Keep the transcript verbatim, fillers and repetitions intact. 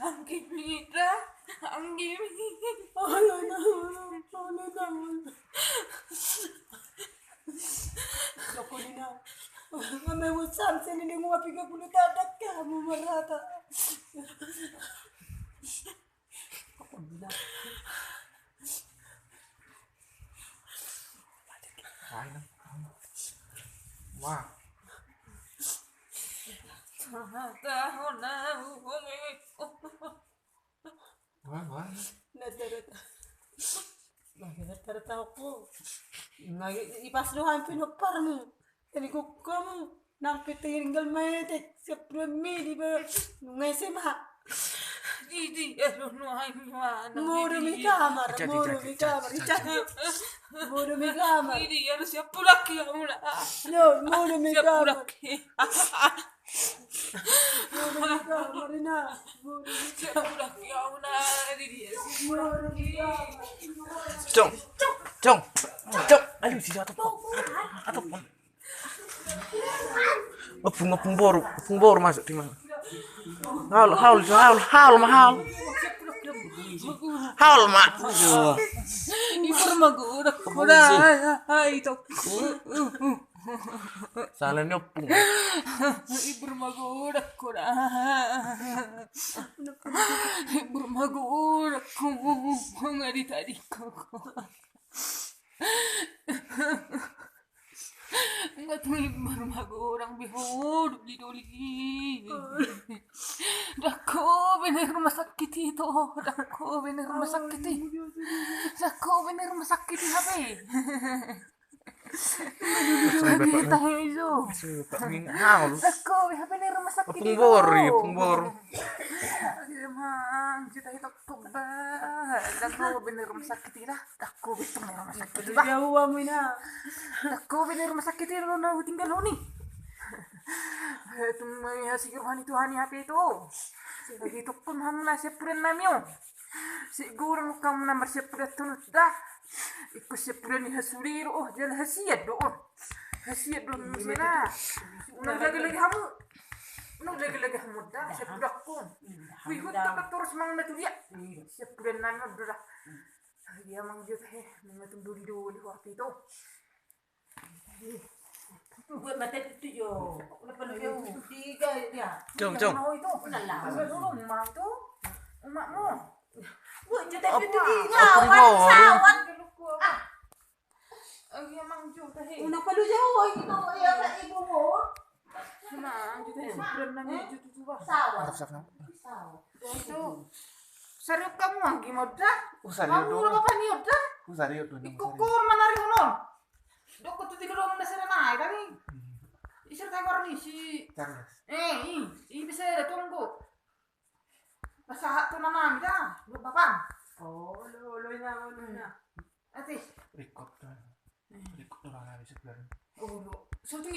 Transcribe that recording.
Anggi mi da, anggi mi. Olo na, olo na. Doko ni na. Ngame usam sini ni mua piga puluh tadak kamu merata. Doko ni na. Wah. Wah, wah. Na tarata. Na tarata aku. Na ipas do hampir nopar mu. Jadi kukum nang pete ringgal mete sepuluh mili ba ngai sema. Di di eh lu nu hai ma. Muru mi kamar, muru mi kamar. Muru mi kamar. Di di harus siap pulak ya mula. Lo muru mi kamar. Muru mi kamar ina. Muru mi kamar. Muru mi kamar. Cong, cong, cong. Aduh si atop. Atop. Opung, opung boru, opung boru masuk di mana? Haul, haul, haul, haul ma haul. Haul ma. Ibur magodak koda. Hai tok. Salah ni opung. Ibur magodak koda. Ibur magodak koda. Ngadi tadi koko. Nga tu ibur magodang be ho doli doli. Dakko be na rumah sakit i to, dakko be na rumah sakit i. Dakko be na rumah sakit i hape. Kita hejo. Dakko be hape na rumah sakit i. Opung boru, opung boru. Emang kita itu. Dakko be na rumah sakit i da. Dakko be na rumah sakit i da. Dakko be na rumah sakit i da na hutinggalhon i. Tung ma i hasigirohan i Tuhan i hape i to. Sai bagi tokkon hamu na siampuran nami on. Sai godang hamu na marsiampuran tonut da. Ingkon siampuran ni hasude do on jala hasian do on. Hasian do on muse da. Unang lagi-lagi hamu. Unang lagi-lagi hamu da siampuran on. Huihut do torus manang na tu dia. Siampuran nami on do da. Dia mangjot he mangatung doli-doli waktu itu. Buat mata itu jo. Tiga dia. Cong, cong. Mau itu. Udah lah. Udah dulu mau itu. Umakmu. Buat juta itu tiga. Sawan. Ah. Iya mangjot he. Unang palu jauh itu ya Pak Ibu. Nah, juta sebulan nang juta tujuh bah. Sawa. Sawa. Itu. Sariok hamu anggi ma da. Kamu udah bapak ni da. Ikut kor manari honon. Dokko tu tiga dong na sera nai tadi. Isir kai kor ni si. Eh, i, i bisa ada tunggu. Pasahat tu nama mi da, dua papan. Oh, lo lo ina lo ina. Ati. Record kan. Record orang habis sebulan. Oh, lo. So tu